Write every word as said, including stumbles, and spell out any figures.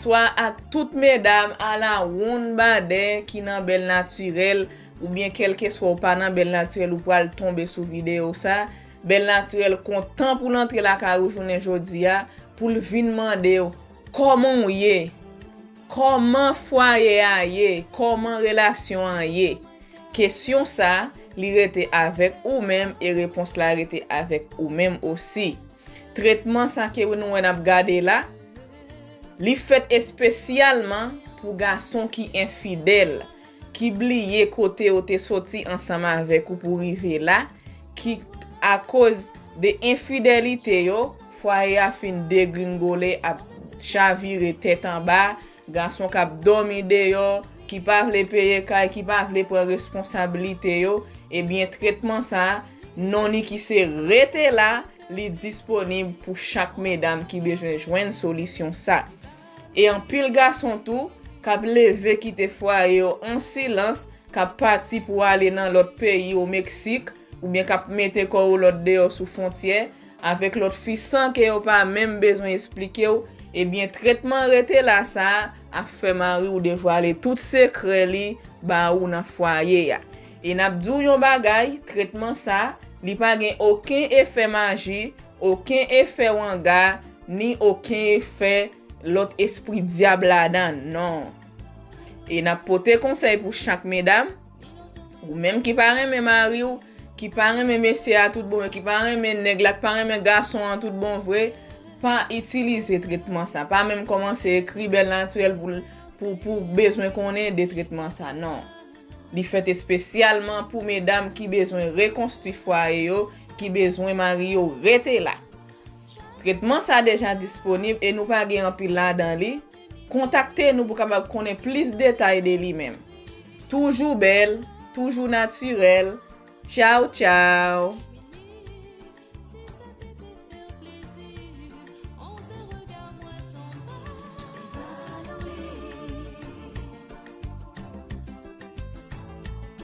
Bonswa ak tout medam ala wonn badè ki nan Bèl Natirèl, oubyen kèlkeswa ou pa nan Bèl Natirèl ou pral tonbe sou videyo sa. Bèl Natirèl kontan pou l antre lakay ou jounen jodi a, pou l vin mande w kòman w ye, kòman fwaye a ye, kòman relasyon an ye. Kesyon sa, li rete avèk ou menm e repons la rete avèk ou menm osi. Tretman sa ke nou wè n ap gade la, li fèt espesyalman pou gason ki enfidèl, ki bliye kote yo te soti ansanm avèk ou pou rive la, ki akoz de enfidelite yo, fwaye a fin degringole, ap chavire tèt anba, gason k ap dòmi deyò, ki pa vle peye kay, ki pa vle pran responsablite yo, ebyen tretman sa, non li ki se rete la, li disponib pou chak medam ki bezwen jwenn solisyon sa. E anpil gason tou k ap leve kite fwaye yo an silans, k ap pati pou ale nan lòt peyi, o Meksik, oubyen k ap mete kò yo lòt deyò sou fwontyè, avèk lòt fi san ke yo pa menm bezwen esplike w, ebyen tretman rete la sa a ap fè mari w devwale tout sekrè li ba ou nan fwaye a. E n ap di w yon bagay, tretman sa, li pa gen okenn efè maji, okenn efè wanga, ni okenn efè lòt espri dyab ladan, non. E n ap pote konsèy pou chak medam, ou menm ki pa renmen mari w, ki pa renmen mesye a tout bon, ki pa renmen nèg la, ki pa renmen gason an tout bon vre, pa itilize tretman sa. Pa menm kòmanse ekri Bèl Natirèl pou, pou, pou bezwen konnen de tretman sa, non. Li fèt espesyalman pou medam ki bezwen rekonstwi fwaye yo, ki bezwen mari yo rete la. Tretman sa deja disponib e nou pa gen anpil ladan li. Kontakte nou pou kapab konnen plis detay de li menm. Toujou bèl, toujou natirèl. Tchaw, tchaw!